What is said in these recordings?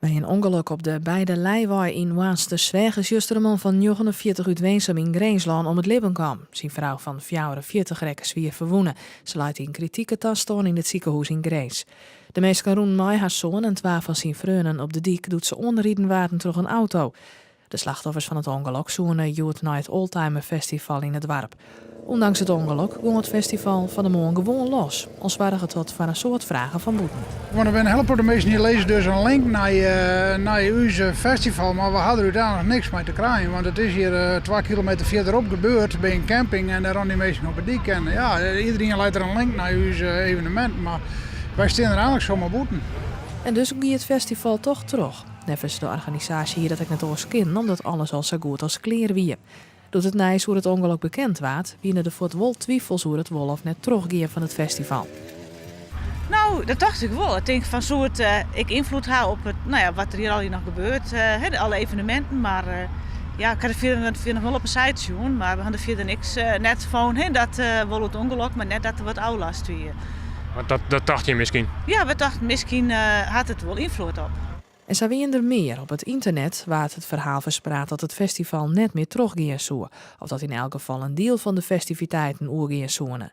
By in ûngelok op de Beide Leiwei yn Hoarnstersweach is juster in man fan 49 út Winsum yn Grinslân om it libben kaam. Syn frou fan 44 rekke swier ferwûne. Se leit yn kritike tastân yn it sikehûs yn Grins. De minsken rûnen mei har soan en twa fan syn freonen op de dyk doe't se oanriden waarden troch in auto. De slachtoffers fan it ûngelok soene hjoed nei it Oldtimer Festival yn it doarp. Ûndanks it ûngelok gong it festival fan 'e moarn gewoan los, al soarget dat foar in soad fragen fan bûten. Want der binne in hiele protte minsken dy lizze dus in link nei nei ús festival, mar we ha der úteinlik niks mei te krijen, want it is hjir twa kilometer fierderop gebeurd by in camping en dêr rûnen dy minsken op 'e dyk en ja, iderien leit der in link nei ús evenemint, mar wy stean der eigenlik samar bûten. En dus gie it festival toch troch. Neffens de organisaasje hie dat ek net oars kinnen omdat alles al sa goed as klear wie. Doe't it nijs oer it ûngelok bekend waard, wiene der fuort wol twifels oer it wol of net trochgean fan it festival. No, dat tocht ik wol. Ik tink fan soe it ek ynfloed ha op it, no ja, wat der hjir allegear noch gebeurt, hè, alle eveneminten. Mar ja, ik ha der fierder noch wol op 'e site sjoen, mar we ha der fierder niks net fûn, hè, dat wol it ûngelok, mar net dat der wat ôflast wie. Want dat tocht je miskien? Ja, we tochten miskien hat it wol ynfloed op. En sa wiene der mear. Op it ynternet waard it ferhaal ferspraat dat it festival net mear trochgean soe, of dat yn elk gefal in diel fan de festiviteiten oergean soene.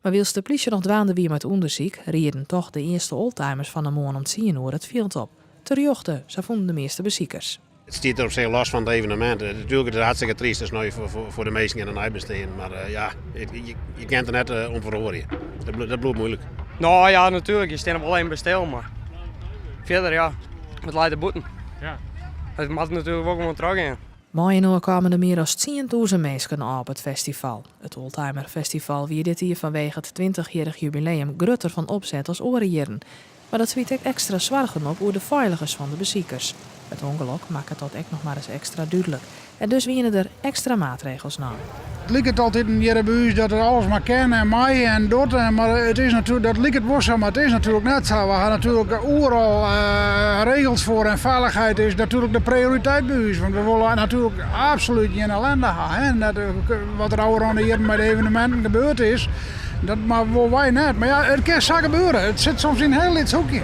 Mar wylst de plysje noch dwaande wie mei it ûndersyk, rieden toch de earste oldtimers fan 'e moarn om tsien oere it fjild op. Terjochte, sa fûnen de measte besikers. It stiet der op sich los fan it evenemint. Natuerlik is it hartstikke tryst as no foar de minsken en de neibesteanden, mar ja, je kin it der net om feroarje. Dat bliuwt muoilik. No ja, natuerlik, je steane wol even by stil, mar fierder ja, it leit der bûten. Ja. It moat natuerlik wol gewoan trochgean. Mei-inoar kamen der mear as 10,000 minsken ôf op it festival. It Oldtimer Festival wie dit jier fanwege it twintichjierrich jubileum grutter fan opset as oare jierren. Mar dat smiet ek ekstra soargen op oer de feiligens fan de besikers. It ûngelok makket dat ek noch mar ris ekstra dúdlik. En dus wiene der ekstra maatregels naam. It liket altiten hjir by ús dat it alles mar kin en mei en docht, mar it is natuerlik, dat liket wol sa, mar it is natuerlik net sa. We ha natuerlik oeral regels foar en feilichheid is natuerlik de prioriteit by ús, want we wolle natuerlik absolút gjin ellende ha. En dat, wat der ôfrûne jierren mei de eveneminten gebeurd is, dat mar wolle wy net. Mar ja, it kin sa gebeure. It sit soms yn in hiel lyts hoekje.